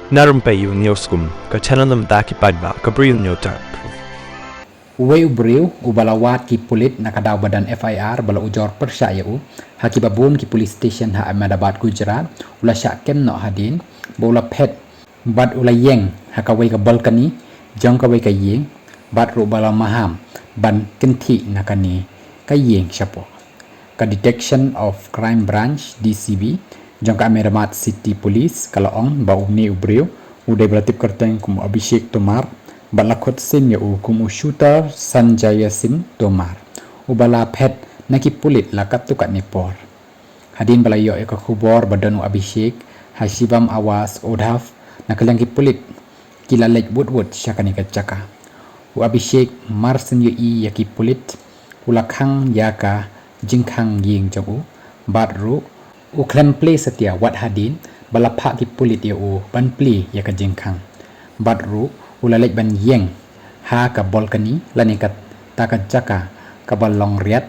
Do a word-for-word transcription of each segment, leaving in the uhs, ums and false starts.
Na rympei ïa u News Kum, ka channel na bynta ki paidbah ka Bri u Hynñiewtrep. Uwei u briew uba la wad ki pulit na ka daw ba don F I R ba la ujor pyrshah ïa u ha kiba bun ki police station ha Ahmedabad, Gujarat, u la shah kem noh hadien ba u la phet bad u la ïeng ha kawei ka balcony jong kawei ka ïing, bad ruh ba la maham ban kynthih na kane ka ïing shapoh. Ka Detection of Crime Branch, D C B, jong ka Ahmedabad City Police ka la ong ba une u briew u dei ba la tip kyrteng kum u Abhishek Tomar, bad la khot sim ïa u kum u Shooter Sanjaya Singh Tomar, uba la phet na ki pulit la katto katne por. Hadien ba la ïoh ïa ka khubor ba don u Abhishek ha Shivam Awas Odhav, na ka liang ki pulit ki la leit wut wut sha kane ka jaka. U Abhishek, mar shen ïohi ïa ki pulit, u la khang ïa ka jingkhang ïing jong u, bad ruh u khlem plie satia wat hadien ba la phah ki pulit ïa u ban plie ïa ka jingkhang. Bad ruh u la leit ban ïeng ha ka balcony lane kata ka jaka kaba long riat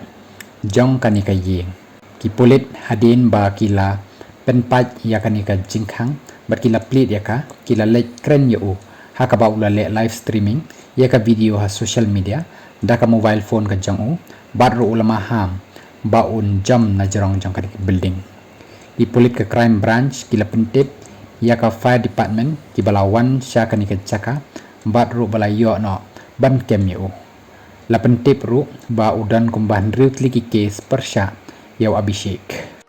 jong kane ka ïing. Ki pulit, hadien ba ki la pynpait ïa kane ka jingkhang bad ki la plied ïa ka, ki la leit kren ïa u ha kaba u la leh live streaming ïa ka video ha social media da ka mobile phone ka jong u, bad ruh u la maham ba un jam na jrong jong kane ka building. Ki pulit ka Crime Branch ki la pyntip ïa ka fire department kiba la wan sha kane ka jaka, bad ruh ba la ïoh noh ban kem ïa u. La pyntip ruh ba u don kumba hynriew tylli ki case pyrshah ïa u Abhishek.